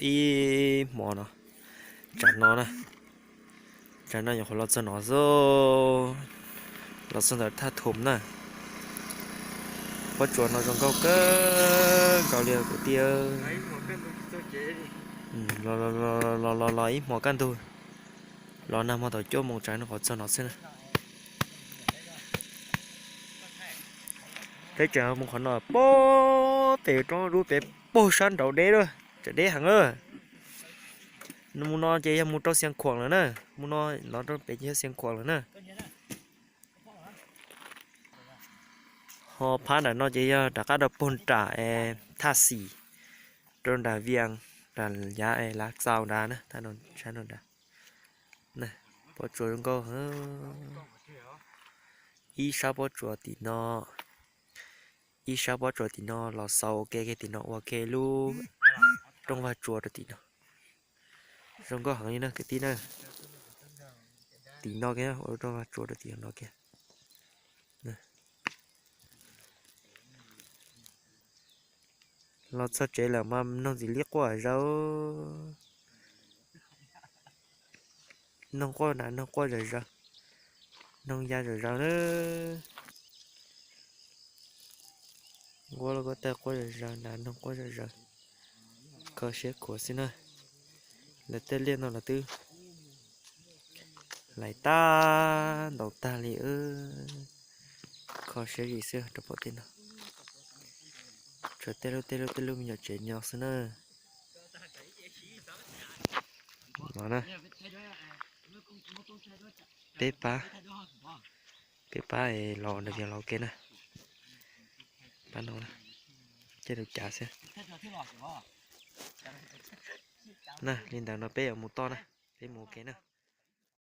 Ib hmo no, tsam no na, tsam no nyuam qhuav los txog no xwb, los txog ntawm thaj Thum na. Pob tsuas no zoo nkauj kawg nkaus li kwv tij. Los los los los ib hmo kaj ntug, los nag hmo thaum cuaj moos tsam no nyuam qhuav txog no xwb na. Peb tseem mus qhov no pog tes roob dub pem pog sab nraud deb lawm, tseem deb heev lawm. Mus no ces yog mus rau Xiav Khuam lawm na, mus no no rau pem ces yog Xiav Khuam lawm na. Ho phab nram no ces yog rov qab rau puag nram es Thaj Xis, rau nram Vias, nram yav es Lav Xaus nrad na, sab no nrad. Pob tsuas zoo nkauj heev. Ib sab pob tsuas tim no, ib sab pob tsuas tim no los xaus ua ke, tim no ua ke lub rooj vag tsua rau tim no. Zoo nkauj heev li na kwv tij na. Tim no kiag ua lub rooj vag tsua rau tim no kiag. Los txog tsev lawm mas noog ntxim li quaj zom zaws. Noog quaj na, noog quaj zom zaws, noog ya zom zaws na. Nquab los kuj tawg quaj zom zaws na, noog quaj zom zaws. Kho siab khuav xwb na. Lawv tej liaj no los twb lais tag ntaus tag li. Kho siab zim xwb rau pom tej no. Tshuav tej lub tej lub tej lub me nyuam tsev nyob xwb na. No na, peb pab, peb pab los ntawm Vias los ua ke na. Pab no na, caij lub cav xwb. Na, li ntawd no peb yuav mus toj na, peb mus ua ke na.